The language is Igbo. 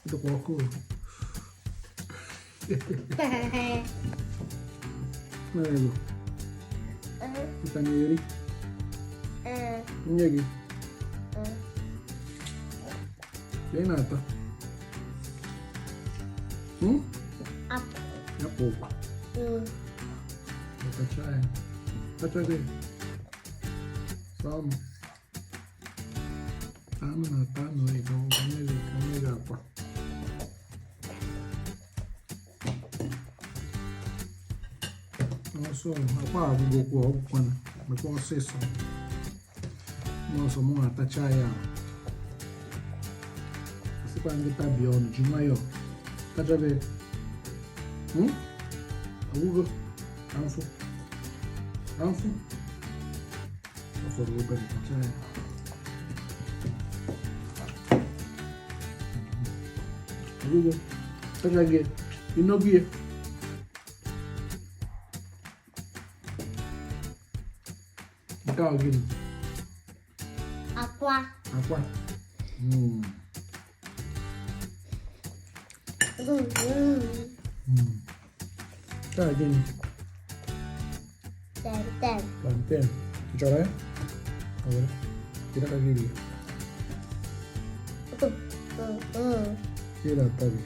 Dịkwa ọkụ. Ego. Ị ka na-eri? Nye gị. Ka ị na-ata? Apple. Apple kwa. Tacha ya. Tacha gị. Saa ọnụ. Taa anụ na-ata anụ ego ka nye gị ka nye gị akwa. Ọsọ akwa agwụgokwa ọgwụkwana mekwa ọsịsọ. Ma ọsọ mụ atacha ya ahụ. Asịkwa ndị tabie ọnụ ji nwayọọ. Tachabe. Ọgwụgo. Ka mfụ. Ka mfụ. Ọ fọrọ obere tacha ya. Ọgwụgo. Tacha gị. Ịnọgụ ya. Nke a gịnị? Akwa. Akwa. Nke a gịnị? Plantain. Plantain. Ị chọrọ ya? Ọ were. Jiri aka gị rie. Ị na-ata gị.